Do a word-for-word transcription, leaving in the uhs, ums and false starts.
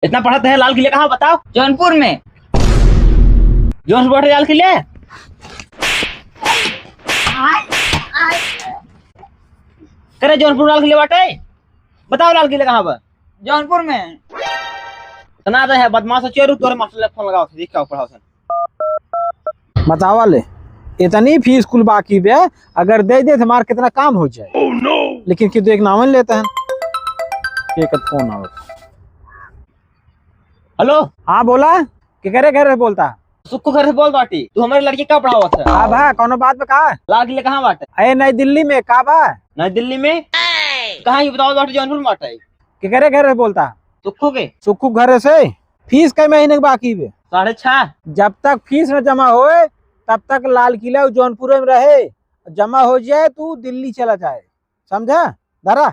इतना पढ़त है, लाल किला कहाँ, बताओ? जौनपुर में। जौनपुर बाटे लाल किला? करे जौनपुर लाल किला बाटे? बताओ लाल किला कहाँ बा? जौनपुर में। इतना तो है बदमाश, चोर, तोरे मास्टर ले फोन लगाओ, देख का पढ़ाओ सन। बतावा ले, इतनी फीस कुल बाकी बे, अगर दे दे तो हमार कितना काम हो जाए। लेकिन कि तो एक नावन लेते हैं। के का फोन आवत। हेलो। हाँ बोला, केकरे घर से बोलता? सुक्खू घर से बोल बाटी। तू हमारे लड़की का पढ़ावत है? का बा, कौनो बात बा का? लाल किला कहाँ बाटे? अरे नई दिल्ली में। का बा? नई दिल्ली में? कहाँ, ये बताओ बाटी, जौनपुर में बाटे। केकरे घर से बोलता? सुक्खू के। सुक्खू घर से? फीस कई महीने के बाकी बे? साढ़े छह। जब तक फीस न जमा होए, तब तक लाल किला जौनपुर में रहे। जमा हो जाए, तू दिल्ली चला जाए, समझा? धरा।